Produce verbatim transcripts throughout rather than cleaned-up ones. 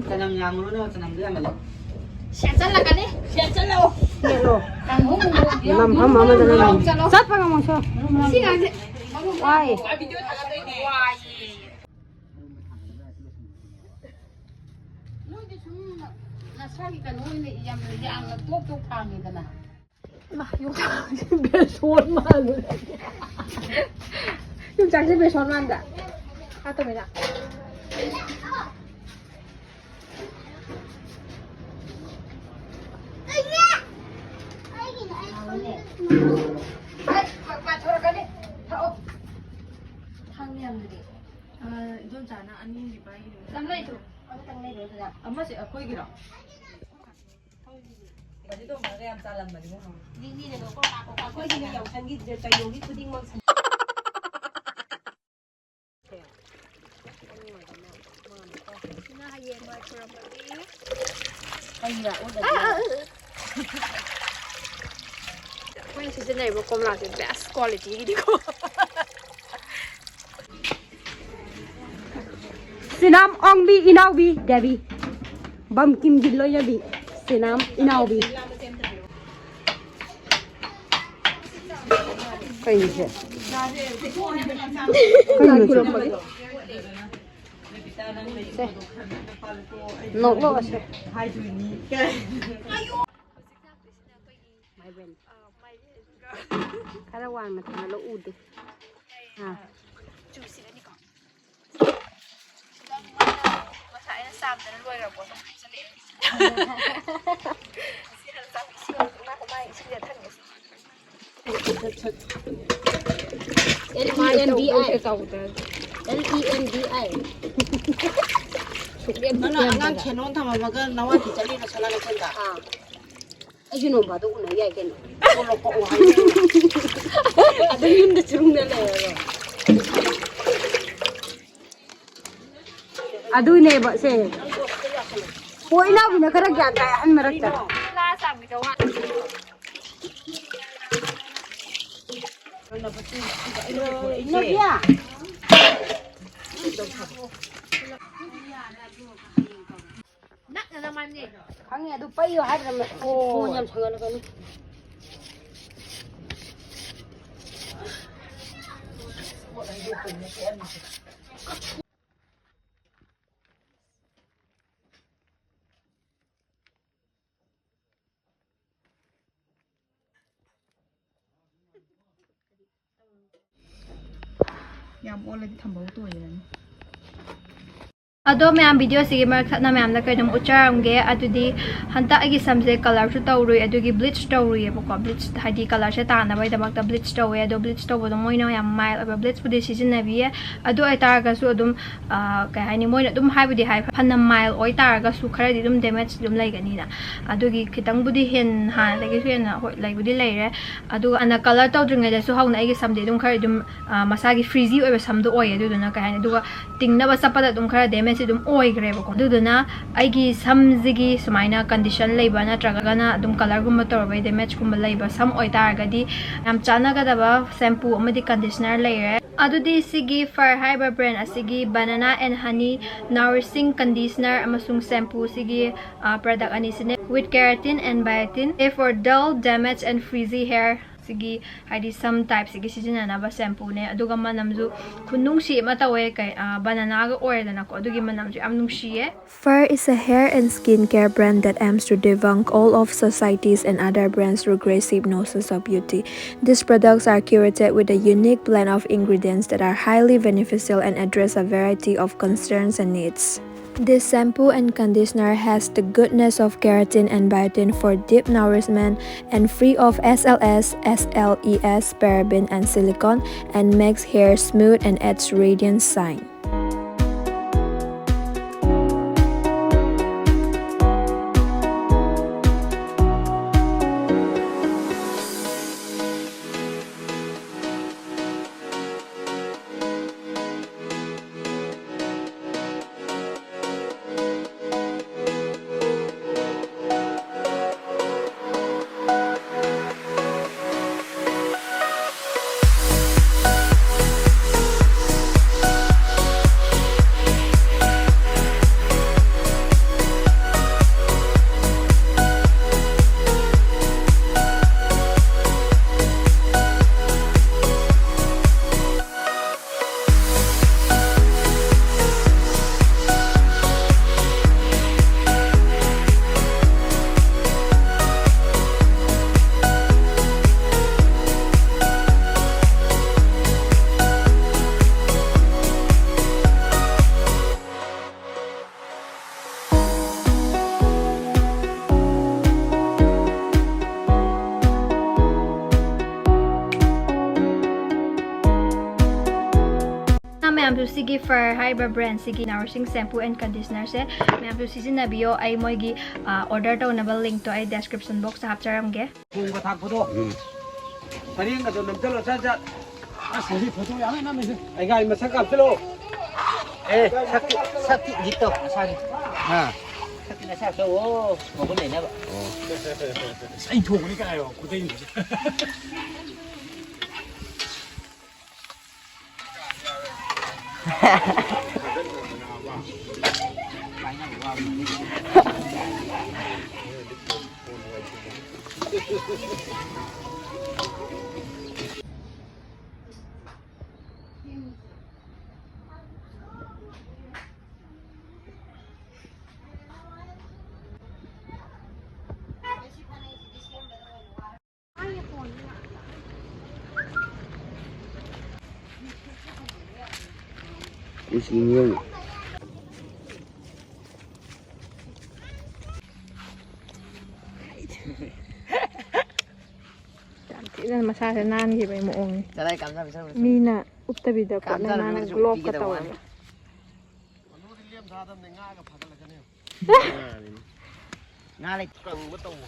ꯆꯅꯝ ꯌꯥꯝꯃꯨꯔꯅꯨ, ꯆꯅꯝꯗꯣ ꯌꯥꯝꯃꯜꯂꯦ꯫ ꯁꯦꯠꯆꯜꯂꯛꯀꯅꯤ꯫ ꯁꯦꯠꯆꯜꯂꯣ꯫ ꯀꯥꯡꯍꯧ ꯃꯨꯟꯕ ꯌꯥꯎ-, ꯃꯐꯝ ꯑꯃꯗꯅ ꯂꯩ꯫ ꯆꯠꯂꯣ꯫ ꯆꯠꯄ ꯉꯝꯃꯣꯏ, ꯁꯣ꯫ ꯁꯤ ꯉꯥꯡꯁꯦ꯫ ꯋꯥꯏ꯫ ꯅꯣꯏꯗꯤ ꯁꯨꯝ ꯅꯁꯥꯒꯤ ꯀꯩꯅꯣ ꯑꯣꯏꯅ ꯌꯥꯝꯅ, ꯌꯥꯝꯅ ꯇꯣꯛ ꯇꯣꯛ ꯊꯥꯡꯉꯦꯗꯅ꯫ ꯃꯥ, ꯌꯣꯡꯆꯥꯛꯁꯦ ꯕꯦꯁꯣꯟ ꯃꯥꯜꯂꯨꯔꯦ꯫ ꯌꯣꯡꯆꯥꯛꯁꯦ ꯕꯦꯁꯣꯟ ꯃꯥꯟꯗ꯭ꯔꯥ? ꯍꯥꯠꯇꯣꯃꯤꯅ꯫ ꯍꯥꯎꯅꯦ꯫ ꯑꯩ ꯄꯥꯊꯣꯔꯛꯀꯅꯤ꯫ ꯊꯛꯑꯣ꯫ ꯊꯥꯡ ꯃꯌꯥꯝꯗꯨꯗꯤ꯫ ꯑ, ꯏꯗꯣꯝꯆꯥꯅ ꯑꯅꯤꯗꯤ ꯄꯥꯏꯈꯤꯕꯅꯦ꯫ ꯅꯪ ꯂꯩꯇ꯭ꯔꯣ? ꯑꯃꯇꯪ ꯂꯩꯔꯣ ꯑꯗꯨꯗ꯫ ꯑꯃꯁꯦ ꯑꯩꯈꯣꯏꯒꯤꯔꯣ? ꯕꯥꯖꯤ ꯇꯣꯝꯕꯒ ꯌꯥꯝ ꯆꯥꯜꯂꯝꯕꯅꯤꯉꯣ꯫ ꯃꯤ-, ꯃꯤꯅ ꯅꯣꯛꯄ ꯉꯥꯛꯄ꯫ ꯑꯩꯈꯣꯏꯒꯤꯅꯦ ꯌꯥꯎꯁꯪꯒꯤ ꯀꯩꯅꯣꯒꯤ ꯈꯨꯗꯤꯡꯃꯛ꯫ ꯁꯤꯅ ꯍꯌꯦꯡ ꯋꯥꯏ ꯈꯨꯔꯝꯕꯒꯤ꯫ ꯀꯩꯒꯤꯔ? ꯑꯣꯟꯗꯕꯤꯔ? ꯑꯩꯈꯣꯏꯅ ꯁꯤꯖꯤꯟꯅꯔꯤꯕ ꯀꯣꯝꯂꯥꯁꯦ best qualityꯒꯤꯅꯤꯀꯣ꯫ ꯁꯤꯅꯥꯝ ꯑꯣꯡꯕꯤ ꯏꯅꯥꯎꯕꯤ ꯗꯦꯕꯤ꯫ ꯕꯝꯀꯤꯝꯒꯤ ꯂꯣꯏꯅꯕꯤ꯫ ꯁꯤꯅꯥꯝ ꯏꯅꯥꯎꯕꯤ꯫ ꯀꯩꯅꯣꯁꯦ? ꯀꯩꯅꯣꯁꯦ? ꯁꯦ꯫ ꯅꯣꯛꯂꯛꯑꯣꯁꯦ꯫ ꯃꯥꯏꯕꯦꯝ꯫ ꯈꯔ ꯋꯥꯡꯅ ꯊꯥꯡꯒꯠꯂꯣ, ꯎꯗꯦ꯫ ꯑꯥ꯫ ꯆꯨꯁꯤꯔꯅꯤꯀꯣ꯫ ꯁꯤꯗ ꯃꯥꯅ ꯉꯁꯥꯏ ꯑꯩꯅ ꯆꯥꯝꯗꯅ ꯂꯣꯏꯈ꯭ꯔ ꯄꯣꯠꯇꯣ ꯍꯥꯞꯆꯜꯂꯛꯑꯦ꯫ ꯁꯤ ꯍꯥꯟꯅ ꯆꯥꯝ-, ꯏꯁꯤꯡ ꯑꯃꯨꯛ ꯉꯥꯏꯈꯣ, ꯃꯥ ꯏꯁꯤꯡꯁꯦ ꯊꯛꯈꯤꯁꯤ꯫ L E N D I꯫ L E N D I꯫ ꯁꯨꯛꯂꯦꯝ ꯅꯪꯅ ꯑꯉꯥꯡ ꯁꯦꯟꯅꯣꯅ ꯊꯝꯃꯝꯃꯒ ꯅꯋꯥꯗꯤ ꯆꯠꯂꯤꯔꯣ ꯁꯅꯥ ꯀꯩꯊꯦꯜꯗ? ꯑꯥ꯫ ꯑꯩꯁꯨ ꯅꯣꯡ ꯐꯥꯗꯣꯛ ꯎꯅ ꯌꯥꯏ ꯀꯩꯅꯣ꯫ ꯀꯣꯂꯣ ꯀꯣꯛꯑꯣ ꯍꯥꯏꯌꯨ꯫ ꯑꯗꯨꯝ ꯌꯨꯝꯗ ꯆꯨꯔꯨꯡꯅ ꯂꯩꯔꯔꯣꯏ꯫ ꯑꯗꯨꯅꯦꯕ ꯁꯦ꯫ ꯍꯣ, ꯏꯅꯥꯎꯕꯤꯅ ꯈꯔ ꯒ꯭ꯌꯥꯟ ꯇꯥꯏ ꯑꯍꯟ ꯃꯔꯛꯇ꯫ ꯏꯅꯥꯎꯕꯤꯌꯥ꯫ ꯈꯪꯉꯦ, ꯑꯗꯨ ꯄꯩꯌꯣ ꯍꯥꯏꯕꯗ ꯐꯣꯟ ꯌꯥꯝ ꯁꯥꯒꯠꯂꯛꯀꯅꯨ꯫ ꯌꯥꯝ ꯑꯣꯜꯂꯗꯤ ꯊꯝꯕꯧ ꯇꯣꯏꯔꯅꯤ꯫ ꯑꯗꯣ ꯃꯌꯥꯝ, ꯚꯤꯗꯤꯑꯣꯁꯤꯒꯤ ꯃꯔꯛ ꯊꯠꯅ ꯃꯌꯥꯝꯗ ꯀꯩꯅꯣꯝ ꯎꯠꯆꯔꯝꯒꯦ꯫ ꯑꯗꯨꯗꯤ ꯍꯟꯗꯛ ꯑꯩꯒꯤ ꯁꯝꯁꯦ ꯀꯂꯔꯁꯨ ꯇꯧꯔꯨꯏ, ꯑꯗꯨꯒꯤ ꯕ꯭ꯂꯤꯆ ꯇꯧꯔꯨꯏꯌꯦꯕꯀꯣ꯫ ꯕ꯭ꯂꯤꯆ ꯍꯥꯏꯗꯤ ꯀꯂꯔꯁꯦ ꯇꯥꯅꯕꯒꯤꯗꯃꯛꯇ ꯕ꯭ꯂꯤꯆ ꯇꯧꯋꯦ꯫ ꯑꯗꯣ ꯕ꯭ꯂꯤꯆ ꯇꯧꯕꯗꯣ ꯃꯣꯏꯅ ꯌꯥꯝ ꯃꯥꯏꯜ ꯑꯣꯏꯕ ꯕ꯭ꯂꯤꯆꯄꯨꯗꯤ ꯁꯤꯖꯤꯟꯅꯕꯤꯌꯦ꯫ ꯑꯗꯨ ꯑꯣꯏꯇꯥꯔꯒꯁꯨ ꯑꯗꯨꯝ, ꯑ, ꯀꯩ ꯍꯥꯏꯅꯤ, ꯃꯣꯏꯅ ꯑꯗꯨꯝ ꯍꯥꯏꯕꯨꯗꯤ ꯍꯥꯏ, ꯐꯅ ꯃꯥꯏꯜ ꯑꯣꯏꯇꯥꯔꯒꯁꯨ ꯈꯔꯗꯤ ꯑꯗꯨꯝ ꯗꯦꯃꯦꯖ ꯑꯗꯨꯝ ꯂꯩꯒꯅꯤꯅ꯫ ꯑꯗꯨꯒꯤ ꯈꯤꯇꯪꯕꯨꯗꯤ ꯍꯦꯟ-, ꯍꯥꯟꯅꯗꯒꯤꯁꯨ ꯍꯦꯟꯅ, ꯍꯣꯏ, ꯂꯩꯕꯨꯗꯤ ꯂꯩꯔꯦ꯫ ꯑꯗꯨꯒ ꯑꯅ ꯀꯂꯔ ꯇꯧꯗ꯭ꯔꯤꯉꯩꯗꯁꯨ ꯍꯧꯅ ꯑꯩꯒꯤ ꯁꯝꯗꯤ ꯑꯗꯨꯝ ꯈꯔ ꯑꯗꯨꯝ, ꯑ, ꯃꯁꯥꯒꯤ ꯐ꯭ꯔꯤꯖꯤ ꯑꯣꯏꯕ ꯁꯝꯗꯣ ꯑꯣꯏꯌꯦ꯫ ꯑꯗꯨꯗꯨꯅ ꯀꯩ ꯍꯥꯏꯅꯤ, ꯑꯗꯨꯒ ꯇꯤꯡꯅꯕ ꯆꯠꯄꯗ ꯑꯗꯨꯝ ꯈꯔ ꯗꯦꯃꯦꯖ ꯑꯗꯨꯝ ꯑꯣꯏꯈ꯭ꯔꯦꯕꯀꯣ꯫ ꯑꯗꯨꯗꯨꯅ ꯑꯩꯒꯤ ꯁꯝꯁꯤꯒꯤ ꯁꯨꯃꯥꯏꯅ ꯀꯟꯗꯤꯁꯟ ꯂꯩꯕ ꯅꯠꯇ꯭ꯔꯒꯅ ꯑꯗꯨꯝ ꯀꯂꯔꯒꯨꯝꯕ ꯇꯧꯔꯕꯩ ꯗꯦꯃꯦꯖꯀꯨꯝꯕ ꯂꯩꯕ ꯁꯝ ꯑꯣꯏꯇꯥꯔꯒꯗꯤ ꯌꯥꯝ ꯆꯥꯟꯅꯒꯗꯕ ꯁꯦꯝꯄꯨ ꯑꯃꯗꯤ ꯀꯟꯗꯤꯁꯅꯔ ꯂꯩꯔꯦ꯫ ꯑꯗꯨꯗꯤ ꯁꯤꯒꯤ ꯐꯔ ꯍꯥꯏꯔꯤꯕ ꯕ꯭ꯔꯦꯟ ꯑꯁꯤꯒꯤ Banana and Honey Nourishing Conditioner ꯑꯃꯁꯨꯡ ꯁꯦꯝꯄꯨꯁꯤꯒꯤ, ꯑ, product ꯑꯅꯤꯁꯤꯅꯦ, with keratin and biotin, safe for dull, damage and frizzy hair꯫ ꯁꯤꯒꯤ ꯍꯥꯏꯗꯤ ꯁꯝ ꯇꯥꯏꯞꯁꯤꯒꯤ ꯁꯤꯖꯤꯟꯅꯅꯕ ꯁꯦꯝꯄꯨꯅꯦ꯫ ꯑꯗꯨꯒ ꯃꯅꯝꯁꯨ ꯈꯨꯅꯨꯡꯁꯤ ꯑꯃ ꯇꯧꯋꯦ, ꯀꯩ, ꯑ, ꯕꯅꯥꯅꯥꯒ ꯑꯣꯏꯔꯦꯗꯅꯀꯣ, ꯑꯗꯨꯒꯤ ꯃꯅꯝꯁꯨ ꯌꯥꯝ ꯅꯨꯡꯁꯤꯌꯦ꯫ Fur is a hair and skincare brand that aims to debunk all of society's and other brands' regressive notions of beauty. These products are curated with a unique blend of ingredients that are highly beneficial and address a variety of concerns and needs. This shampoo and conditioner has the goodness of keratin and biotin for deep nourishment and free of S L S, S L E S, paraben, and silicone, and makes hair smooth and adds radiant shine. ꯑꯩꯒꯤ ꯐꯔ ꯍꯥꯏꯔꯤꯕ ꯕ꯭ꯔꯦꯟꯁꯤꯒꯤ ꯅꯥꯎꯔꯤꯁꯤꯡ shampoo and ꯀꯟꯗꯤꯁꯅꯔꯁꯦ ꯃꯌꯥꯝꯁꯨ ꯁꯤꯖꯤꯟꯅꯕꯤꯌꯣ꯫ ꯑꯩ ꯃꯣꯏꯒꯤ order ꯇꯧꯅꯕ ꯂꯤꯡꯛꯇꯣ ꯑꯩ description ꯕꯣꯛꯁꯇ ꯍꯥꯞꯆꯔꯝꯒꯦ꯫ ꯊꯣꯡꯕ ꯊꯥꯛꯄꯗꯣ꯫ ꯎꯝ꯫ ꯄꯔꯦꯡꯒꯗꯣ ꯅꯝꯁꯤꯜꯂꯣ ꯁꯠ ꯁꯠ꯫ ꯑꯁ, ꯉꯁꯤ ꯐꯣꯇꯣ ꯌꯥꯝ ꯅꯝꯃꯤꯁꯦ꯫ ꯑꯩ ꯒꯥꯔꯤ ꯃꯁꯛ ꯀꯥꯞꯁꯤꯜꯂꯣ꯫ ꯑꯦ, ꯁꯛꯇꯤ, ꯁꯛꯇꯤ ꯏꯗꯤꯠ ꯇꯧ ꯅꯁꯥꯒꯤ꯫ ꯍꯥ꯫ ꯁꯛꯇꯤ ꯅꯁꯥ ꯁꯛꯑꯣ, ꯃꯒꯨꯟ ꯂꯩꯅꯕ꯫ ꯑꯣ꯫ ꯑꯁ, ꯑꯩ ꯊꯣꯡꯕꯅꯤ ꯀꯥꯏꯌꯣ, ꯈꯨꯗꯩꯁꯦ꯫ ꯎꯁꯤꯅꯤꯌꯝ꯫ ꯌꯥꯝ ꯊꯤꯅ ꯃꯁꯥꯁꯦ ꯅꯥꯟꯈꯤꯕꯒꯤ ꯃꯑꯣꯡꯅꯤ꯫ ꯀꯗꯥꯏ ꯀꯥꯝꯖꯕ ꯁꯔꯨꯛ? ꯃꯤꯅ ꯎꯞꯇꯕꯤꯗ ꯈꯣꯠꯅ ꯀꯥꯝꯖꯔꯨꯕꯅꯁꯨ ꯃꯥꯅ ꯒ꯭ꯂꯣꯞꯀ ꯄꯤꯒꯗꯕ ꯇꯧꯔꯒ꯫ ꯋꯥꯅꯤ꯫ ꯉꯥꯅꯨꯗꯤ ꯂꯦꯝ ꯊꯥꯗꯕꯅꯦ, ꯉꯥꯒ ꯐꯥꯒꯠꯂꯛꯀꯅꯤ꯫ ꯉꯥꯅꯤꯅꯦ꯫ ꯉꯥ ꯂꯩ-, ꯀꯪꯕ ꯇꯧꯋꯣ꯫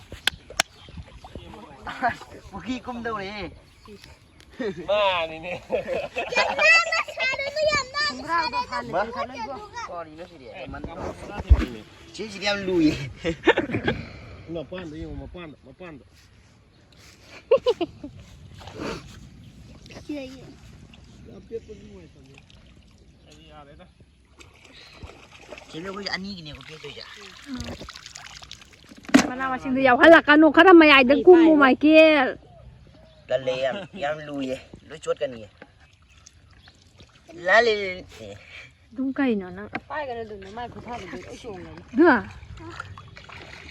ꯄꯨꯈ꯭ꯔꯤ ꯀꯨꯝꯗꯧꯔꯦ꯫ ꯃꯥꯅꯤꯅꯦ꯫ ꯈꯣꯡꯒ꯭ꯔꯥꯎꯗꯣ ꯍꯥꯟꯅ ꯆꯤꯡꯈꯠꯂꯣ ꯏꯕꯣ꯫ ꯀꯔꯤꯅꯣ ꯁꯤꯗꯤ? ꯁꯤꯁꯤꯗꯤ ꯌꯥꯝ ꯂꯨꯏꯌꯦ꯫ ꯃꯄꯥꯟꯗ ꯌꯦꯡꯉꯣ, ꯃꯄꯥꯟꯗ, ꯃꯄꯥꯟꯗ꯫ ꯌꯥꯝ ꯄꯦꯠꯄꯗꯤ ꯅꯨꯡꯉꯥꯏꯇꯕꯅꯦ꯫ ꯑꯩꯗꯤ ꯌꯥꯔꯦꯗ꯫ ꯆꯦ, ꯑꯩꯈꯣꯏꯁꯦ ꯑꯅꯤꯒꯤꯅꯦꯕ ꯄꯦꯠꯇꯣꯏꯁꯦ꯫ ꯃꯅꯥ ꯃꯁꯤꯡꯗꯣ ꯌꯥꯎꯍꯜꯂꯛꯀꯅꯨ, ꯈꯔ ꯃꯌꯥꯏꯗ ꯀꯨꯝꯃꯨ, ꯃꯥꯏꯀꯦꯜ꯫ ꯇꯜꯂꯦ, ꯌꯥꯝ, ꯌꯥꯝ ꯂꯨꯏꯌꯦ, ꯂꯣꯏ ꯆꯣꯠꯀꯅꯤꯌꯦ꯫ ꯂꯥꯜꯂꯦ꯫ ꯑꯦ꯫ ꯑꯗꯨꯝ ꯀꯩꯅꯣ ꯅꯪ? ꯄꯥꯏꯒꯅꯨ ꯑꯗꯨꯝ, ꯃꯥꯏ ꯈꯨꯠꯊꯥꯗꯨꯗꯤ ꯂꯣꯏ ꯆꯣꯡꯒꯅꯤ꯫ ꯑꯗꯨ?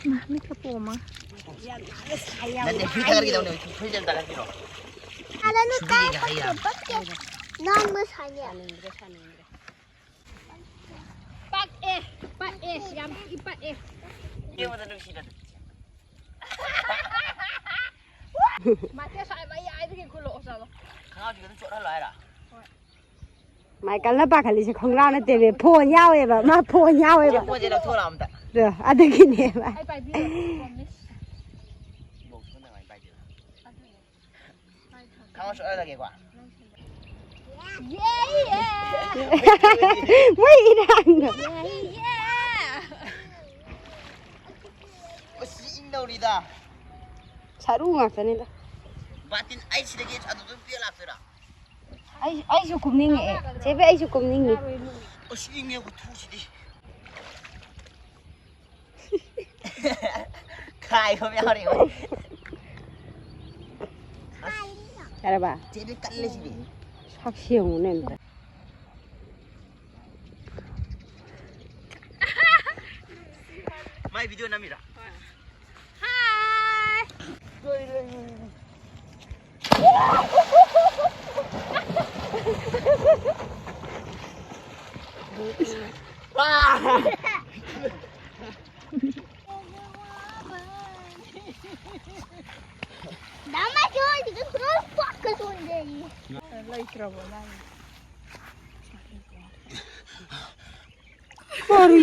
ꯃꯥ, ꯃꯤꯠꯀ ꯄꯣꯝꯃ꯫ ꯌꯥꯝ ꯅꯥꯟꯅ ꯁꯥꯏ, ꯌꯥꯝ ꯅꯠꯇꯦ, ꯐ꯭ꯔꯤꯖ ꯊꯥꯒꯠꯀꯦ ꯅꯥꯜꯂꯦ꯫ ꯇꯧꯅꯦ, ꯐ꯭ꯔꯤꯖ ꯑꯝꯇ ꯊꯥꯒꯠꯄꯤꯔꯣ꯫ ꯁꯥꯔꯅꯨ, ꯁꯨꯕꯤꯒꯦ ꯇꯥꯏ, ꯍꯥꯏꯌꯦ꯫ ꯄꯛꯇꯦ, ꯄꯛꯇꯦ꯫ ꯅꯥꯟꯕ ꯁꯥꯏꯌꯦ꯫ ꯁꯥꯅꯤꯡꯗ꯭ꯔꯦ, ꯁꯥꯅꯤꯡꯗ꯭ꯔꯦ꯫ ꯄꯛꯑꯦ, ꯄꯛꯑꯦ, ꯌꯥꯝ ꯊꯤ ꯄꯛꯑꯦ꯫ ꯌꯦꯡꯕꯗ ꯅꯨꯡꯁꯤꯗꯅ꯫ ꯃꯥꯏꯀꯦ ꯁ꯭ꯋꯥꯏ ꯃꯌꯥꯏꯗꯒꯤ ꯈꯨꯜꯂꯛꯑꯣ ꯆꯠꯂꯣ꯫ ꯈꯪꯒꯥꯎꯁꯤꯒ ꯑꯗꯨꯝ ꯆꯣꯠꯍꯜꯂꯣ ꯍꯥꯏꯔꯣ? ꯍꯣꯏ꯫ ꯃꯥꯏꯀꯜꯅ ꯄꯥꯈꯠꯂꯤꯁꯦ ꯈꯣꯡꯒ꯭ꯔꯥꯎ ꯅꯠꯇꯦꯃꯦ, ꯐꯣꯟ ꯌꯥꯎꯋꯦꯕ, ꯃꯥ ꯐꯣꯟ ꯌꯥꯎꯋꯦꯕ꯫ ꯄꯣꯠꯁꯦ ꯂꯧꯊꯣꯛꯂꯛꯑꯣ ꯑꯝꯇ꯫ ꯑꯗꯣ, ꯑꯗꯨꯒꯤꯅꯦꯕ꯫ ꯑꯩ ꯄꯥꯏꯕꯤꯔꯣ, ꯄ꯭ꯔꯣꯃꯤꯁ꯫ ꯏꯕꯣꯛ ꯁꯣꯝꯗ ꯀꯃꯥꯏꯅ ꯄꯥꯏꯗꯣꯏꯕ? ꯑꯗꯨꯅꯦ꯫ ꯈꯥꯡꯉꯣ, ꯁꯣꯛꯍꯜꯂꯒꯦꯀꯣ꯫ ꯌꯦ, ꯌꯦ꯫ ꯃꯣꯏ ꯏꯔꯥꯡꯗꯣ꯫ ꯌꯦ, ꯌꯦ꯫ ꯑꯁ, ꯏꯪꯗꯧꯔꯤꯗ꯫ ꯁꯥꯔꯨ ꯉꯥꯛꯇꯅꯤꯗ꯫ ꯕꯥꯇꯤꯟ ꯑꯩ ꯁꯤꯗꯒꯤ ꯑꯗꯨꯗ ꯄꯤꯔ ꯂꯥꯛꯇꯣꯏꯔꯥ? ꯑꯩ, ꯑꯩꯁꯨ ꯀꯨꯝꯅꯤꯡꯉꯛꯑꯦ꯫ ꯆꯦꯕꯤ, ꯑꯩꯁꯨ ꯀꯨꯝꯅꯤꯡꯉꯤ꯫ ꯑꯁ, ꯏꯪꯉꯦ, ꯈꯨꯊꯨꯁꯤꯗꯤ꯫ ꯈꯥꯏꯕ ꯑꯃ ꯌꯥꯎꯔꯦ, ꯍꯣꯏ꯫ ꯌꯥꯔꯕ? ꯆꯦꯕꯤ ꯀꯜꯂꯦ ꯁꯤꯗꯤ꯫ ꯁꯛꯁꯤ ꯌꯦꯡꯉꯨꯅꯦ ꯑꯝꯇ꯫ ꯃꯥꯏ ꯚꯤꯗꯤꯑꯣ ꯅꯝꯃꯤꯔꯥ? ꯍꯥꯏ꯫ ꯂꯩꯇ꯭ꯔꯕꯣ ꯅꯪ? ꯀꯔꯤ?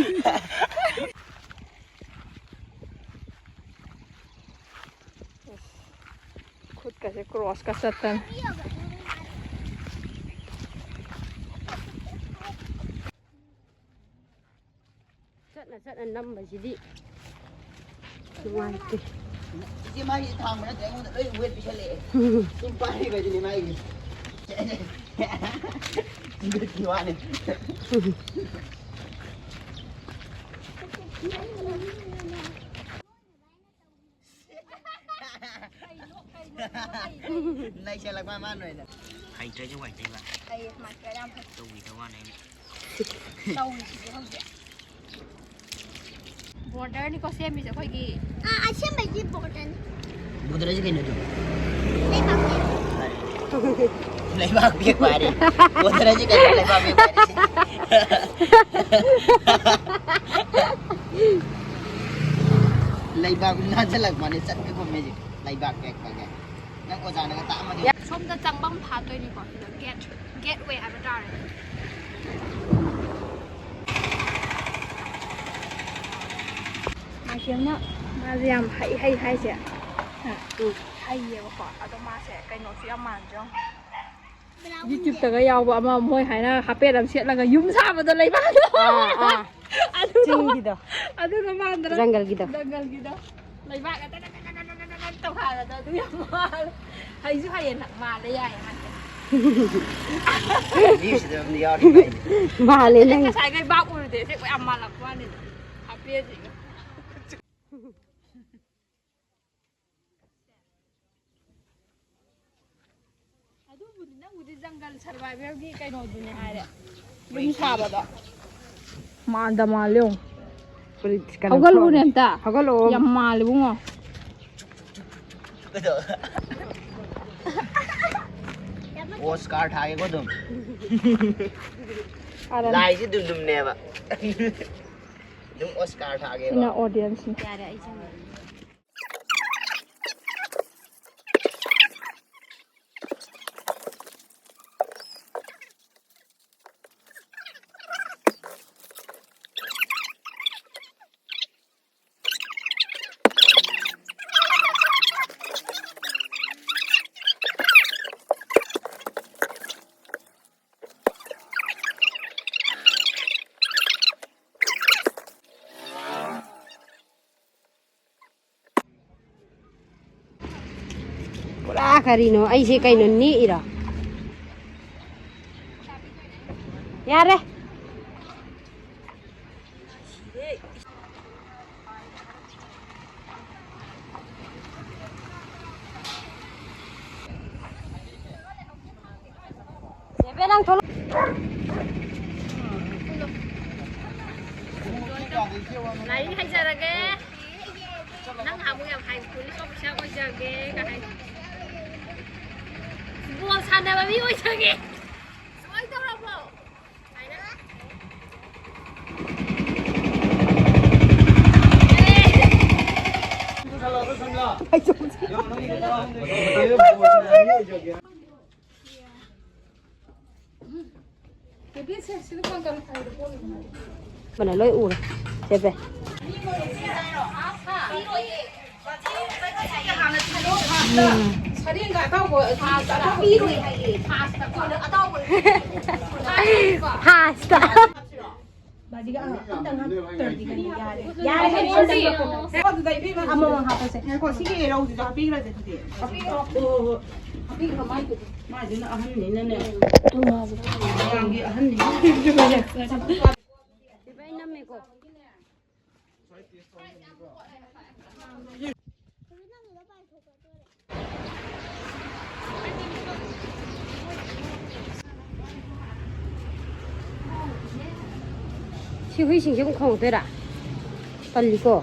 ꯈꯨꯠꯀꯁꯦ ꯀ꯭ꯔꯣꯁꯀ ꯆꯠꯇꯅ꯫ ꯆꯠꯅ ꯆꯠꯅ ꯅꯝꯕꯁꯤꯗꯤ ꯅꯨꯡꯉꯥꯏꯇꯦ꯫ ꯏꯆꯦ, ꯃꯥꯒꯤ ꯊꯥꯡꯕ ꯅꯠꯇ꯭ꯔꯦ, ꯑꯩꯉꯣꯟꯗ ꯂꯣꯏ ꯋꯦꯠ ꯄꯤꯁꯜꯂꯛꯑꯦ꯫ ꯁꯨꯝ ꯄꯥꯏꯔꯤꯕꯁꯤꯅꯦ ꯃꯥꯒꯤ꯫ ꯁꯤꯡꯒꯠꯈꯤ ꯋꯥꯅꯤ꯫ ꯅꯩꯁꯜꯂꯛꯄ ꯃꯥ ꯅꯣꯏꯗ꯫ ꯍꯩꯇ꯭ꯔꯁꯨ ꯋꯥꯏ ꯇꯩꯕ꯫ ꯍꯩꯌꯦ, ꯃꯥꯁꯇꯔ ꯌꯥꯝ ꯐꯩ꯫ ꯇꯧꯕꯤꯗ ꯋꯥꯅꯤ ꯑꯩꯅ꯫ ꯇꯧꯔꯤꯁꯤꯗꯤ ꯍꯧꯖꯤꯛ꯫ ꯕꯣꯔꯗꯔꯅꯤꯀꯣ ꯁꯦꯝꯃꯤꯁꯦ ꯑꯩꯈꯣꯏꯒꯤ꯫ ꯑꯥ, ꯑꯁꯦꯡꯕꯩꯗꯤ ꯕꯣꯔꯗꯔꯅꯤ꯫ ꯕꯣꯔꯗꯔꯁꯦ ꯀꯩꯅꯣ ꯑꯗꯨ? ꯂꯩꯕꯥꯛꯅꯦ꯫ ꯂꯩꯕꯥꯛ ꯄꯦꯛꯄ ꯍꯥꯏꯔꯦ꯫ ꯕꯣꯔꯗꯔꯁꯦ ꯀꯩꯅꯣ? ꯂꯩꯕꯥꯛ ꯄꯦꯛꯄ ꯍꯥꯏꯔꯦ꯫ ꯂꯩꯕꯥꯛ ꯅꯥꯟꯁꯤꯜꯂꯛꯄꯅꯦ, ꯆꯠꯄ ꯀꯨꯝꯃꯤꯁꯦ꯫ ꯂꯩꯕꯥꯛ ꯄꯦꯛꯄꯒ꯫ ꯅꯪ ꯑꯣꯖꯥꯅꯒ ꯇꯥꯛꯑꯝꯃꯗꯤ꯫ ꯁꯣꯝꯗ ꯆꯪꯐꯝ ꯐꯥꯠꯇꯣꯏꯅꯤꯀꯣ, ꯁꯤꯗ ꯒꯦꯠ꯫ Gateway ꯍꯥꯏꯕ ꯇꯥꯔꯦ꯫ ꯃꯥꯏꯁꯦꯝꯅ ꯃꯥꯁꯦ ꯌꯥꯝ ꯍꯩ ꯍꯩ ꯍꯥꯏꯁꯦ꯫ ꯍꯥ? ꯎꯝ꯫ ꯍꯩꯌꯦꯕꯀꯣ꯫ ꯑꯗꯣ ꯃꯥꯁꯦ ꯀꯩꯅꯣꯁꯨ ꯌꯥꯝ ꯃꯥꯟꯗ꯭ꯔꯣ? YouTube-ꯇꯒ ꯌꯥꯎꯕ ꯑꯃ ꯃꯣꯏ ꯍꯥꯏꯅ ꯍꯥꯄꯦꯠ ꯑꯃ ꯁꯦꯠꯂꯒ ꯌꯨꯝ ꯁꯥꯕꯗꯣ ꯂꯩꯕꯥꯛꯇꯣ꯫ ꯑꯥ, ꯑꯥ꯫ ꯑꯗꯨꯗꯣ, ꯆꯤꯡꯒꯤꯗꯣ꯫ ꯑꯗꯨꯗꯣ ꯃꯥꯟꯗ꯭ꯔꯣ? ꯖꯪꯒꯜꯒꯤꯗꯣ꯫ ꯖꯪꯒꯜꯒꯤꯗꯣ꯫ ꯂꯩꯕꯥꯛ ꯇꯧꯈꯥꯏꯔꯗ ꯑꯗꯨ ꯌꯥꯝ ꯃꯥꯜꯂꯦ꯫ ꯍꯩꯁꯨ ꯍꯩꯌꯦ ꯅꯪ, ꯃꯥꯜꯂꯦ ꯌꯥꯏꯌꯦ ꯃꯥꯁꯦ꯫ ꯃꯤꯁꯤꯗ ꯑꯗꯨꯝ ꯌꯥꯎꯔꯤ ꯃꯥꯏꯁꯦ꯫ ꯃꯥꯜꯂꯦ ꯅꯪ꯫ ꯉꯁꯥꯏꯈꯩ ꯚꯥꯞ ꯑꯣꯏꯔꯨꯗꯦ, ꯑꯁꯦꯡꯕ ꯌꯥꯝ ꯃꯥꯜꯂꯛꯄ ꯋꯥꯅꯤꯗ꯫ ꯍꯥꯄꯦꯁꯤꯒ꯫ ꯑꯗꯨꯕꯨꯗꯤ ꯅꯪꯕꯨꯗꯤ ꯖꯪꯒꯜ ꯁꯔꯚꯥꯏꯚꯦꯜꯒꯤ ꯀꯩꯅꯣꯗꯨꯅꯦ ꯍꯥꯏꯔꯦ꯫ ꯌꯨꯝ ꯁꯥꯕꯗꯣ꯫ ꯃꯥꯟꯗ ꯃꯥꯜꯂꯦ ꯌꯦꯡꯉꯨ꯫ ꯀꯩꯅꯣ ꯍꯧꯒꯠꯂꯛꯎꯅꯦ ꯑꯝꯇ꯫ ꯍꯧꯒꯠꯂꯛꯑꯣ꯫ ꯌꯥꯝ ꯃꯥꯜꯂꯦ ꯏꯕꯨꯡꯉꯣ꯫ ꯑꯣꯁꯀꯥꯔ ꯊꯥꯒꯦꯀꯣ ꯑꯗꯨꯝ꯫ ꯑꯥꯗ꯫ ꯂꯥꯏꯁꯤ ꯑꯗꯨꯝ ꯑꯗꯨꯝꯅꯦꯕ꯫ ꯑꯗꯨꯝ ꯑꯣꯁꯀꯥꯔ ꯊꯥꯒꯦꯕ꯫ ꯁꯤꯅ audience-ꯅꯤ꯫ ꯌꯥꯔꯦ, ꯑꯩ ꯆꯪꯉꯦ꯫ ꯄꯨꯔꯥ ꯀꯔꯤꯅꯣ? ꯑꯩꯁꯦ ꯀꯩꯅꯣ, ꯅꯦꯛꯏꯔꯣ? ꯌꯥꯔꯦ꯫ ꯆꯦꯕꯦ, ꯅꯪ ꯊꯣꯛꯂꯛ-, ꯂꯥꯏꯔꯤꯛ ꯍꯩꯖꯔꯒꯦ꯫ ꯅꯪ ꯅꯍꯥꯟꯃꯨꯛ ꯌꯥꯝ ꯍꯥꯏ, police officer ꯑꯣꯏꯖꯒꯦ ꯀꯥꯏ꯫ Football ꯁꯥꯟꯅꯕ ꯃꯤ ꯑꯣꯏꯖꯒꯦ꯫ ꯁꯨꯃꯥꯏꯅ ꯇꯧꯔꯕꯣ? ꯍꯥꯏꯅ꯫ ꯃꯅ ꯂꯣꯏ ꯎꯔꯦ꯫ ꯆꯦ ꯄꯦ꯫ ꯁꯔꯦꯡꯒ ꯑꯇꯥꯎꯕ, ꯑꯇꯥꯎꯕ ꯄꯤꯔꯣꯏ ꯍꯥꯏꯌꯦ꯫ ꯐꯥꯁꯇ꯫ ꯃꯥꯗꯤꯒ ꯑꯃ ꯑꯝꯇꯪ ꯍꯥꯞꯇ꯭ꯔꯗꯤ ꯀꯩꯅꯣ ꯌꯥꯔꯦ꯫ ꯌꯥꯔꯦ, ꯍꯥꯏꯗꯤ ꯑꯝꯇꯪ ꯍꯥꯞꯄꯣ꯫ ꯑꯗꯨꯗ ꯏꯕꯦꯝꯃ ꯑꯃꯃꯝ ꯍꯥꯞꯄꯁꯦ꯫ ꯉꯥꯏꯈꯣ, ꯁꯤꯒꯤ ꯔꯧꯁꯤꯁꯨ ꯍꯥꯞꯄꯤꯈ꯭ꯔꯁꯦ ꯑꯗꯨꯗꯤ꯫ ꯍꯥꯞꯄꯤꯈ꯭ꯔꯣ꯫ ꯍꯥꯞꯄꯤꯈ꯭ꯔꯣ, ꯃꯥꯏꯗꯨꯗꯤ꯫ ꯃꯥꯏꯗꯨꯅ ꯑꯍꯟꯅꯤꯅꯅꯦ꯫ ꯃꯌꯥꯝꯒꯤ ꯑꯍꯟꯅꯤ꯫ ꯏꯕꯥꯏ ꯅꯝꯃꯦꯀꯣ꯫ ꯁꯤ ꯍꯨꯏꯁꯤꯡꯁꯦ ꯑꯃꯨꯛ ꯈꯣꯡꯉꯛꯇꯣꯏꯔꯥ? ꯇꯜꯂꯤꯀꯣ꯫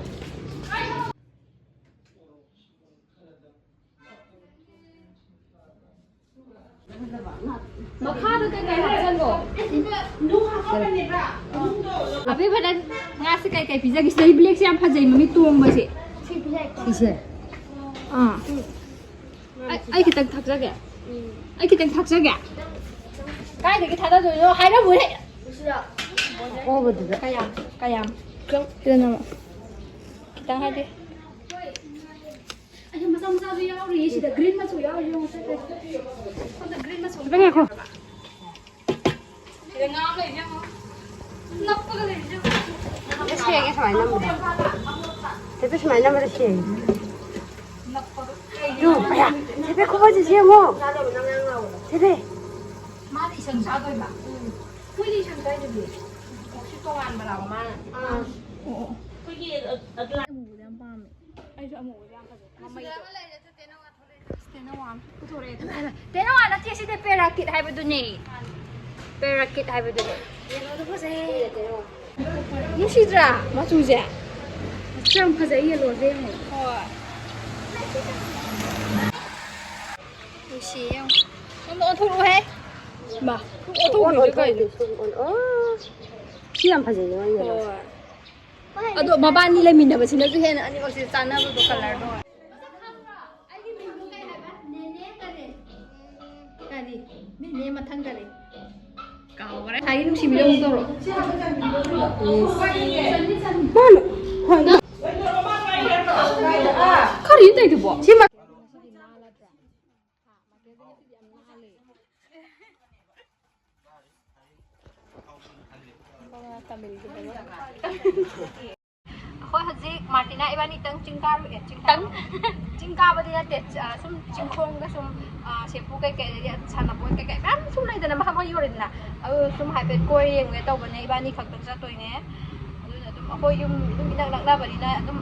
ꯃꯈꯥꯗ ꯀꯩꯀꯩ ꯍꯥꯞꯆꯜꯂꯣ? ꯑꯕꯦꯝꯃ, ꯅꯪ ꯉꯥꯁꯦ ꯀꯩꯀꯩ ꯄꯤꯖꯒꯦ? ꯁꯤꯗꯩ ꯕ꯭ꯂꯦꯛꯁꯦ ꯌꯥꯝ ꯐꯖꯩ, ꯃꯃꯤꯠ ꯇꯣꯡꯕꯁꯦ꯫ ꯁꯤꯁꯦ꯫ ꯑꯥ꯫ ꯑꯩ, ꯑꯩ ꯈꯤꯇꯪ ꯊꯛꯆꯒꯦ꯫ ꯑꯩ ꯈꯤꯇꯪ ꯊꯛꯆꯒꯦ꯫ ꯀꯥꯏꯗꯒꯤ ꯊꯥꯗꯗꯣꯏꯅꯣ? ꯍꯥꯏꯔꯝꯃꯨꯍꯦ꯫ ꯑꯍꯣꯕꯗꯨꯗ꯫ ꯀꯌꯥꯝ? ꯀꯌꯥꯝ? ꯈꯤꯇꯪ ꯅꯝꯃꯣ꯫ ꯈꯤꯇꯪ ꯍꯥꯏꯗꯤ꯫ ꯑꯩ ꯃꯆꯥ ꯃꯆꯥꯁꯨ ꯌꯥꯎꯔꯤꯌꯦ ꯁꯤꯗ꯫ ꯒ꯭ꯔꯤꯟ ꯃꯆꯨ ꯌꯥꯎꯔꯤ, ꯌꯦꯡꯉꯣ, ꯁꯦ, ꯁꯦ꯫ ꯁꯣꯝꯗ ꯒ꯭ꯔꯤꯟ ꯃꯆꯨ ꯈꯤꯇꯪ ꯉꯥꯏꯈꯣ꯫ ꯁꯤꯗ ꯉꯥ ꯑꯃ ꯂꯩꯔꯤꯁꯦ ꯌꯦꯡꯉꯣ꯫ ꯅꯞꯄꯒ ꯂꯩꯔꯤꯁꯦ ꯌꯦꯡꯉꯣ꯫ ꯁꯦꯡꯉꯦ ꯁꯨꯃꯥꯏꯅ ꯅꯝꯕꯗ꯫ ꯆꯦ ꯄꯦ ꯁꯨꯃꯥꯏꯅ ꯅꯝꯕꯗ ꯁꯦꯡꯉꯦ꯫ ꯅꯞꯄꯒ꯫ ꯇꯨ, ꯑꯌꯥ, ꯆꯦ ꯄꯦ ꯈꯨꯐꯖꯁꯦ ꯌꯦꯡꯉꯣ꯫ ꯆꯦ ꯄꯦ꯫ ꯃꯥꯗꯤ ꯏꯁꯪ ꯆꯥꯗꯣꯏꯕ꯫ ꯎꯝ꯫ ꯍꯨꯏꯗꯤ ꯏꯁꯪ ꯆꯥꯏꯗꯨꯗꯤ꯫ ꯃꯀꯣꯛꯁꯤ ꯇꯣꯉꯥꯟꯕ ꯂꯥꯎ ꯃꯥꯅ꯫ ꯑꯥ꯫ ꯑꯣ, ꯑꯣ꯫ ꯑꯩꯈꯣꯏꯒꯤ ꯑ-, ꯑꯗꯨ ꯑꯃꯨꯕꯗ ꯌꯥꯝ ꯄꯥꯝꯃꯦ꯫ ꯑꯩꯁꯨ ꯑꯃꯨꯕꯗ ꯌꯥꯝ ꯐꯖꯩ꯫ ꯃꯃꯩꯗꯣ꯫ ꯇꯦꯅꯋꯥ ꯅꯠꯇꯦ, ꯁꯤꯗꯤ ꯄꯦꯔꯥꯀꯤꯠ ꯍꯥꯏꯕꯗꯨꯅꯦ꯫ ꯄꯦꯔꯥꯀꯤꯠ ꯍꯥꯏꯕꯗꯨꯅꯦ꯫ ꯅꯨꯡꯁꯤꯗ꯭ꯔꯥ ꯃꯆꯨꯁꯦ? ꯃꯆꯨ ꯌꯥꯝ ꯐꯖꯩ, ꯌꯦꯜꯂꯣꯁꯦ ꯌꯦꯡꯉꯣ꯫ ꯍꯣꯏ꯫ ꯅꯨꯡꯁꯤꯌꯦ ꯌꯦꯡꯉꯣ꯫ ꯑꯝꯇ ꯑꯣꯟꯊꯣꯔꯛꯑꯣꯍꯦ꯫ ꯃꯥ, ꯑꯣꯟꯊꯣꯛꯈ꯭ꯔꯤꯁꯦ ꯀꯩꯅꯣ? ꯁꯤ ꯌꯥꯝ ꯐꯖꯩꯌꯦ, ꯃꯥꯒꯤ ꯌꯦꯜꯂꯣꯁꯦ꯫ ꯍꯣꯏ꯫ ꯑꯗꯣ ꯃꯕꯥꯅꯤ ꯂꯩꯃꯤꯟꯅꯕꯁꯤꯅꯁꯨ ꯍꯦꯟꯅ ꯑꯅꯤꯃꯛꯁꯦ ꯆꯥꯟꯅꯕꯗꯣ, ꯀꯂꯔꯗꯣ꯫ ꯀꯔꯤ? ꯅꯦꯅꯦ ꯃꯊꯪ ꯀꯔꯤ? ꯀꯥꯎꯈ꯭ꯔꯦ꯫ ꯉꯁꯥꯏꯒꯤ ꯅꯨꯡꯁꯤꯕꯤ ꯀꯔꯤꯅꯣ ꯇꯧꯔꯤꯗꯨꯕꯣ? ꯁꯤ ꯃ- ꯑꯩꯈꯣꯏ ꯍꯧꯖꯤꯛ ꯃꯥꯔꯇꯤꯅꯥ ꯏꯕꯥꯅꯤꯇꯪ ꯆꯤꯡ ꯀꯥꯔꯨꯏ, ꯑꯦ, ꯆꯤꯡ ꯀꯥꯔꯨꯏ꯫ ꯆꯤꯡ ꯀꯥꯕꯗꯤ ꯅꯠꯇꯦ, ꯑ, ꯁꯨꯝ ꯆꯤꯡꯈꯣꯡꯗ ꯁꯨꯝ, ꯑ, ꯁꯦꯝꯄꯨ ꯀꯩꯀꯩ, ꯑꯗꯒꯤ ꯁꯥꯟꯅꯄꯣꯠ ꯀꯩꯀꯩ ꯃꯌꯥꯝ ꯁꯨꯝ ꯂꯩꯗꯅ, ꯃꯈꯜ ꯃꯈꯜ ꯌꯣꯜꯂꯤꯗꯅ꯫ ꯑꯗꯨ ꯁꯨꯝ ꯍꯥꯏꯐꯦꯠ ꯀꯣꯏ ꯌꯦꯡꯉꯨꯒꯦ ꯇꯧꯕꯅꯦ, ꯏꯕꯥꯅꯤ ꯈꯛꯇ ꯆꯠꯇꯣꯏꯅꯦ꯫ ꯑꯗꯨꯅ ꯑꯗꯨꯝ ꯑꯩꯈꯣꯏ ꯌꯨꯝ, ꯌꯨꯝ ꯏꯅꯛ ꯅꯛꯅꯕꯅꯤꯅ ꯑꯗꯨꯝ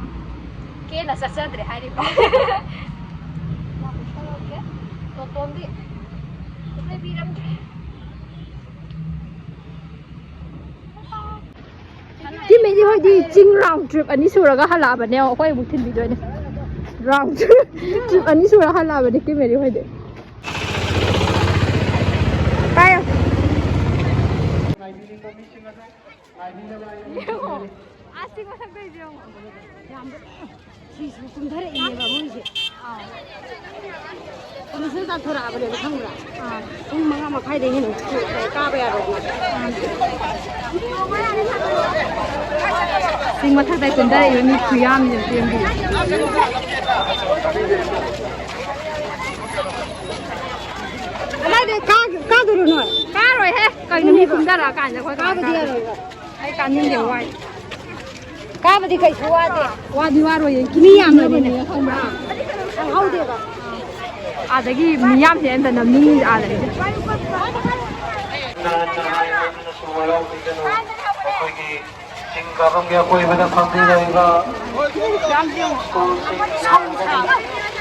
ꯀꯦꯅ ꯆꯠꯆꯗ꯭ꯔꯦ ꯍꯥꯏꯔꯤꯕ꯫ ꯇꯣꯇꯣꯟꯗꯤ ꯂꯩꯕꯤꯔꯝꯗ꯭ꯔꯦ꯫ ꯇꯤꯝ ꯑꯦꯗꯤ ꯍꯣꯏꯗꯤ ꯆꯤꯡ ꯔꯥꯎꯟ ꯇ꯭ꯔꯤꯞ ꯑꯅꯤ ꯁꯨꯔꯒ ꯍꯜꯂꯛꯑꯕꯅꯦ꯫ ꯑꯩꯈꯣꯏ ꯑꯃꯨꯛ ꯊꯤꯟꯕꯤꯗꯣꯏꯅꯦ꯫ ꯔꯥꯎꯟ ꯇ꯭ꯔꯤꯞ ꯑꯅꯤ ꯁꯨꯔ ꯍꯜꯂꯛꯑꯕꯅꯦ ꯇꯤꯝ ꯑꯦꯗꯤ ꯍꯣꯏꯗꯤ꯫ ꯄꯥꯏꯌꯣ꯫ ꯌꯦꯡꯉꯣ꯫ ꯑꯥ, ꯆꯤꯡ ꯃꯊꯛꯇꯩꯁꯦ ꯌꯦꯡꯉꯣ꯫ ꯌꯥꯝꯕ-, ꯁꯤꯁꯨ ꯀꯨꯝꯊꯔꯛꯏꯅꯦꯕ ꯃꯣꯏꯁꯦ꯫ ꯑꯥ꯫ ꯀꯩꯅꯣꯁꯤꯗ ꯇꯥꯟꯊꯣꯔꯛꯑꯕꯅꯦꯕ, ꯈꯪꯕ꯭ꯔꯥ? ꯑꯥ꯫ ꯄꯨꯡ ꯃꯉꯥ ꯃꯈꯥꯏꯗꯒꯤ ꯍꯦꯟꯅ ꯀꯥꯕ ꯌꯥꯔꯣꯏ꯫ ꯆꯤꯡ ꯃꯊꯛꯇ ꯀꯨꯝꯊꯔꯛꯏꯕ ꯃꯤ ꯈꯨꯌꯥꯝꯁꯦ ꯌꯦꯡꯕꯤꯌꯨ꯫ ꯀꯗꯥꯏꯗ ꯀꯥ-, ꯀꯥꯗꯣꯏꯅꯣ ꯅꯣꯏ? ꯀꯥꯔꯣꯏꯍꯦ꯫ ꯀꯩꯅꯣ ꯃꯤ ꯀꯨꯝꯊꯔꯛꯑ ꯀꯥꯟꯗ ꯑꯩꯈꯣꯏ ꯀꯃꯥꯏꯅ ꯀꯥꯗꯣꯏꯅꯣ? ꯑꯩ ꯀꯥꯅꯤꯡꯗꯦ, ꯋꯥꯏ꯫ ꯀꯥꯕꯗꯤ ꯀꯩꯁꯨ ꯋꯥꯗꯦ꯫ ꯋꯥꯗꯤ ꯋꯥꯔꯣꯏꯌꯦ, ꯃꯤ ꯌꯥꯝꯕꯅꯤꯅ ꯈꯪꯕ꯭ꯔꯥ? ꯈꯪꯍꯧꯗꯦꯕ꯫ ꯑꯥꯗꯒꯤ ꯃꯤ ꯌꯥꯝ ꯍꯦꯟꯗꯅ ꯃꯤ ꯑꯥꯗꯒꯤ꯫ ꯑꯩꯈꯣꯏꯒꯤ ꯆꯤꯡ ꯀꯥꯐꯝꯒꯤ ꯑꯀꯣꯏꯕꯗ ꯐꯝꯕꯤꯔꯤꯕ ꯁ꯭ꯀꯨꯜꯁꯤꯡ ꯌꯥꯝꯅ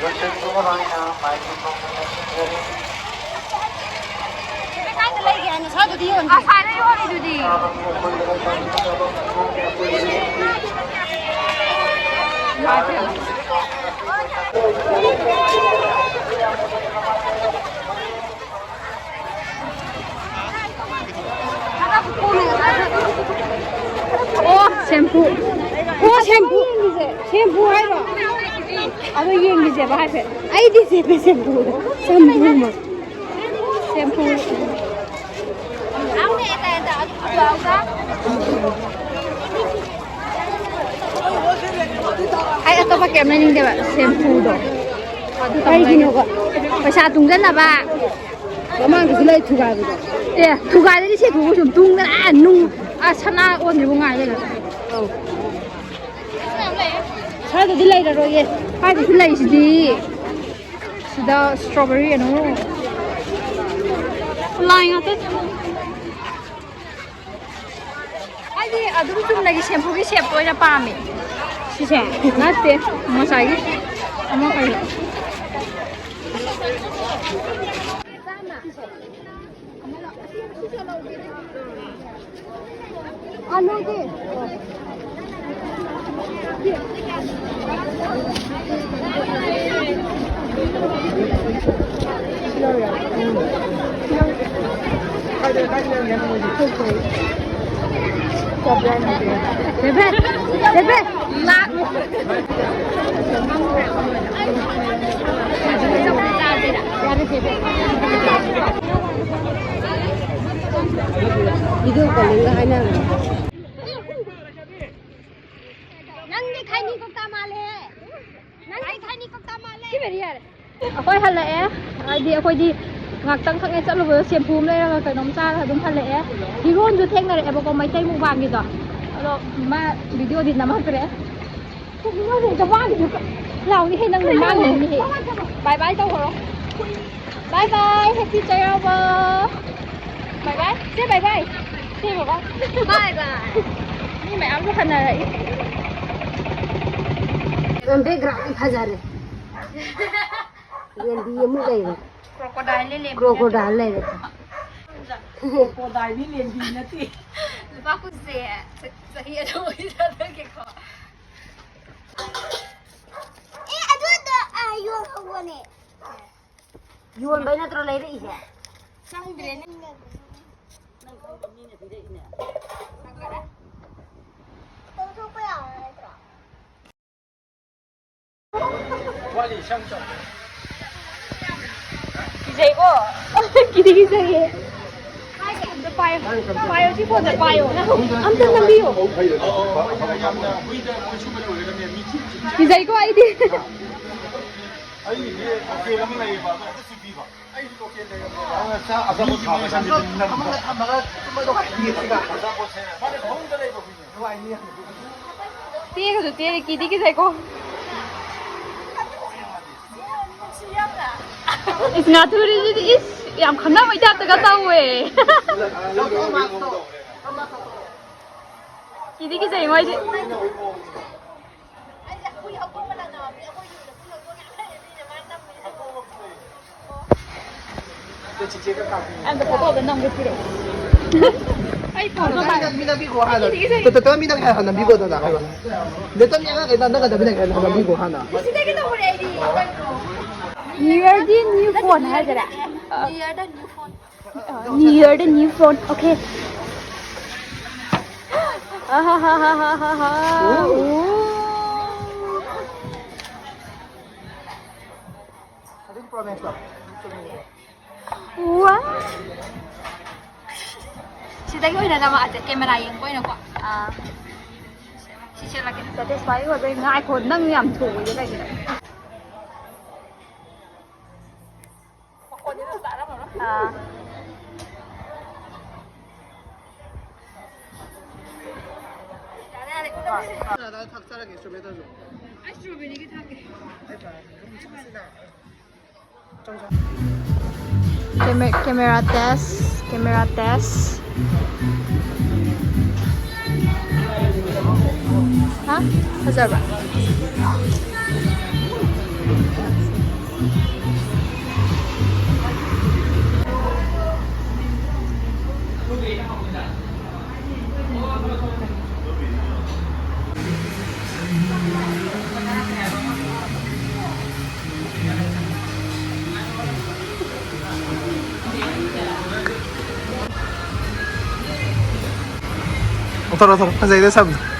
ꯂꯣꯏꯁꯤꯟꯗꯨꯅ ꯂꯣꯏꯅ ꯃꯥꯏꯕꯤ ꯀꯧꯗꯨꯅ ꯆꯠꯆꯔꯤ꯫ ꯀꯥꯏꯗ ꯂꯩꯒꯦ ꯍꯥꯏꯅꯣ? ꯁ꯭ꯋꯥꯏꯗꯗꯤ ꯌꯣꯟꯗꯦ꯫ ꯑꯁ꯭ꯋꯥꯏꯗ ꯌꯣꯜꯂꯤꯗꯨꯗꯤ꯫ ꯑꯣ, ꯁꯦꯝꯄꯨ꯫ ꯑꯣ, ꯁꯦꯝꯄꯨ꯫ ꯁꯦꯝꯄꯨ ꯍꯥꯏꯔꯣ? ꯑꯗꯣ ꯌꯦꯡꯈꯤꯁꯦꯕ ꯍꯥꯏꯐꯦꯠ꯫ ꯑꯩꯗꯤ ꯁꯦꯝꯄꯨ, ꯁꯦꯝꯄꯨꯗꯣ꯫ ꯁꯦꯝꯄꯨ ꯑꯃ꯫ ꯁꯦꯝꯄꯨ꯫ ꯑꯩ ꯑꯇꯣꯞꯄ ꯀꯩꯝ ꯂꯩꯅꯤꯡꯗꯦꯕ, ꯁꯦꯝꯄꯨꯗꯣ꯫ ꯑꯗꯨ ꯇꯧꯔꯒ ꯀꯩꯒꯤꯅꯣꯕ? ꯄꯩꯁꯥ ꯇꯨꯡꯁꯤꯟꯅꯕ꯫ ꯃꯃꯥꯡꯗꯁꯨ ꯂꯩ ꯊꯨꯒꯥꯏꯕꯗꯣ꯫ ꯑꯦ, ꯊꯨꯒꯥꯏꯗꯗꯤ ꯁꯦꯝꯄꯨꯕꯨ ꯁꯨꯝ ꯇꯨꯡꯗꯅ, ꯑꯥ, ꯅꯨꯡ, ꯑꯥ, ꯁꯅꯥ ꯑꯣꯟꯗ꯭ꯔꯤꯕ ꯉꯥꯏ ꯂꯩꯔꯦ꯫ ꯑꯧ꯫ ꯁ꯭ꯋꯥꯏꯗꯗꯤ ꯂꯩꯔꯔꯣꯏꯌꯦ꯫ ꯁ꯭ꯋꯥꯏꯗꯁꯨ ꯂꯩꯁꯤꯗꯤ꯫ ꯁꯤꯗ strawberry ꯑꯅꯧ꯫ ꯂꯥꯏ ꯉꯥꯛꯇ꯫ ꯑꯩꯗꯤ ꯑꯗꯨꯝ ꯆꯨꯝꯅꯒꯤ ꯁꯦꯝꯄꯨꯒꯤ shape ꯑꯣꯏꯅ ꯄꯥꯝꯃꯦ꯫ ꯁꯤꯁꯦ? ꯅꯠꯇꯦ, ꯉꯁꯥꯏꯒꯤ ꯑꯃ ꯀꯩꯅꯣ꯫ ꯑꯂꯨꯗꯤ? ꯕꯦꯕꯦ, ꯕꯦꯕꯦ, ꯂꯥꯛ꯫ ꯌꯥꯔꯦ, ꯕꯦꯕꯦ꯫ Video callingꯒ ꯍꯥꯏꯅꯔꯦ꯫ ꯅꯪꯗꯤ ꯈꯩꯅꯤ ꯀꯧꯇꯥ ꯃꯥꯜꯂꯦ꯫ ꯅꯪꯗꯤ ꯈꯩꯅꯤ ꯀꯧꯇꯥ ꯃꯥꯜꯂꯦ꯫ ꯁꯤ ꯃꯦꯔꯤ ꯌꯥꯔꯦ꯫ ꯑꯩꯈꯣꯏ ꯍꯜꯂꯛꯑꯦ꯫ ꯍꯥꯏꯗꯤ ꯑꯩꯈꯣꯏꯗꯤ ꯉꯥꯛꯇꯪ ꯈꯛꯅꯦ ꯆꯠꯂꯨꯕꯗꯣ, ꯁꯦꯝꯄꯨ ꯑꯃ ꯂꯩꯔꯒ ꯀꯩꯅꯣꯝ ꯆꯥꯔꯒ ꯑꯗꯨꯝ ꯍꯜꯂꯛꯑꯦ꯫ ꯍꯤꯔꯣꯟꯁꯨ ꯊꯦꯡꯅꯔꯛꯑꯦꯕꯀꯣ, ꯃꯩꯇꯩ ꯃꯨꯛꯕꯥꯡꯒꯤꯗꯣ꯫ ꯑꯗꯣ ꯃꯥ videoꯗꯤ ꯅꯝꯃꯛꯇ꯭ꯔꯦ꯫ ꯀꯔꯤꯅꯣ ꯍꯧꯖꯤꯛ ꯃꯥꯡꯉꯤꯗꯣ? ꯂꯥꯎꯅꯤꯍꯦ, ꯅꯪ ꯃꯥꯡꯉꯤꯅꯦꯍꯦ꯫ Bye bye ꯇꯧꯈ꯭ꯔꯣ꯫ Bye bye, happy ꯆꯩꯔꯥꯎꯕ꯫ Bye bye꯫ Say bye bye꯫ Say bye bye꯫ Bye bye꯫ ꯃꯤ ꯃꯌꯥꯝꯁꯨ ꯍꯟꯅꯔꯛꯏ꯫ Backgroundꯗꯤ ꯐꯖꯔꯦ꯫ ꯂꯦꯟꯕꯤ ꯑꯃꯨꯛ ꯂꯩꯔꯦ꯫ Crocodileꯅꯦ, ꯂꯦꯟꯕꯤ ꯅꯠꯇꯦ꯫ Crocodile ꯂꯩꯔꯦ꯫ Crocodileꯅꯤ, ꯂꯦꯟꯕꯤ ꯅꯠꯇꯦ꯫ ꯂꯨꯄꯥ ꯀꯨꯟꯁꯦ ꯆ-, ꯆꯍꯤ ꯑꯅꯧꯕꯒꯤ ꯊꯥꯗꯔꯒꯦꯀꯣ꯫ ꯑꯦ, ꯑꯗꯨꯗꯣ, ꯑ, ꯌꯣꯜꯍꯧꯕꯅꯦ꯫ ꯌꯣꯟꯕꯩ ꯅꯠꯇ꯭ꯔꯣ ꯂꯩꯔꯛꯏꯁꯦ? ꯈꯪꯗ꯭ꯔꯦꯅꯦ꯫ ꯇꯧꯊꯣꯛꯄ ꯌꯥꯔꯣꯏꯗ꯭ꯔꯣ? ꯀꯤꯖꯩꯀꯣ? ꯀꯤꯗꯤ ꯀꯤꯖꯩꯌꯦ꯫ ꯄꯥꯏꯌꯣ, ꯄꯥꯏꯌꯣ, ꯁꯤ ꯐꯣꯟꯁꯦ ꯄꯥꯏꯌꯣ꯫ ꯑꯝꯇ ꯅꯝꯕꯤꯌꯣ꯫ ꯀꯤꯖꯩꯀꯣ ꯑꯩꯗꯤ꯫ ꯑꯩꯒꯤꯗꯤ ꯂꯣꯀꯦꯜ ꯑꯃ ꯂꯩꯌꯦꯕ, ꯑꯗꯣ ꯑꯗꯨꯁꯨ ꯄꯤꯕ꯫ ꯑꯩꯒꯤꯗꯤ ꯂꯣꯀꯦꯜ ꯂꯩꯌꯦꯕ꯫ ꯑꯗꯨꯅ ꯆꯥꯛ ꯑꯆꯥꯄꯣꯠ ꯊꯥꯕ ꯆꯠꯂꯤ꯫ ꯐꯃꯨꯡꯗ ꯊꯝꯃꯒ ꯇꯨꯝꯕꯗꯣ ꯈ꯭ꯋꯥꯏ ꯅꯨꯡꯉꯥꯏ꯫ ꯑꯆꯥꯄꯣꯠꯁꯦ ꯃꯥꯅ ꯐꯃꯨꯡꯗ ꯂꯩꯕ ꯍꯨꯏꯅꯦ꯫ ꯅꯨꯡꯉꯥꯏꯅꯤ꯫ ꯇꯦꯛꯑꯒꯁꯨ ꯇꯦꯛꯑꯦ, ꯀꯤꯗꯤ ꯀꯤꯖꯩꯀꯣ꯫ ꯏꯁ, ꯉꯥꯊꯨꯔꯤꯁꯤꯗꯤ ꯏꯁ, ꯌꯥꯝ ꯈꯪꯅꯕꯩ ꯇꯥꯏꯞꯇꯒ ꯇꯧꯋꯦ꯫ ꯀꯤꯗꯤ ꯀꯤꯖꯩꯉꯣ ꯑꯩꯗꯤ꯫ ꯑꯝꯇ ꯐꯣꯇꯣ ꯑꯝꯇ ꯅꯝꯒꯦ ꯄꯤꯔꯛꯑꯣ꯫ ꯑꯩ ꯐꯣꯟꯗꯣ ꯄꯥꯏ-, ꯃꯤ ꯅꯝꯕꯤꯈꯣ ꯍꯥꯟꯅ꯫ ꯇꯣ, ꯇꯣ, ꯇꯣ, ꯃꯤ ꯅꯝ-, ꯍꯥꯟꯅ ꯅꯝꯕꯤꯈꯣ ꯗꯗꯥ ꯍꯥꯏꯕ꯫ ꯅꯦꯇꯝ ꯌꯥ ꯀꯩꯗ ꯅꯪꯒ ꯅꯝꯃꯤꯟꯅꯒꯦ ꯍꯥꯟꯅ ꯅꯝꯕꯤꯈꯣ ꯍꯥꯟꯅ꯫ ꯁꯤꯗꯒꯤ ꯇꯧꯕꯅꯦ ꯑꯩꯗꯤ꯫ New Year ꯗꯤ new phone ꯍꯥꯏꯗꯔꯦ? New Year ꯗ new phone꯫ New Year ꯗ new phone. Okay. ꯑꯍꯥꯍꯥꯍꯥꯍꯥꯍꯥ꯫ ꯑꯣ꯫ ꯑꯗꯨꯝ promise ꯂꯣ? ꯋꯥ꯫ ꯁꯤꯗꯒꯤ ꯑꯣꯏꯅ ꯅꯃꯥꯁꯦ camera ꯌꯦꯡꯕ ꯑꯣꯏꯅꯀꯣ꯫ ꯑꯥ꯫ ꯁꯤ ꯁꯦꯠꯂꯒꯦ꯫ Satisfy ꯑꯣꯏꯕꯩ ꯉꯥꯏꯈꯣ, ꯅꯪ ꯌꯥꯝ ꯊꯨꯕꯁꯦ ꯀꯩꯒꯤꯅꯣ? ꯃꯈꯣꯟꯗꯤ ꯑꯗꯨꯝ ꯇꯥꯔꯝꯃꯔꯣꯏ꯫ ꯑꯥ꯫ ꯌꯥꯔꯦ, ꯌꯥꯔꯦ꯫ ꯊꯛꯆꯔꯒꯦ, strawberry ꯗꯨꯁꯨ꯫ ꯑꯩ strawberry ꯒꯤ ꯊꯛꯀꯦ꯫ Camera, camera test, camera test. ꯍꯥ? ꯐꯖꯕ꯭ꯔꯥ? ꯂꯧꯊꯣꯔꯣ, ꯂꯧꯊꯣꯔꯣ꯫ ꯐꯖꯩꯗ ꯁꯝꯗꯣ꯫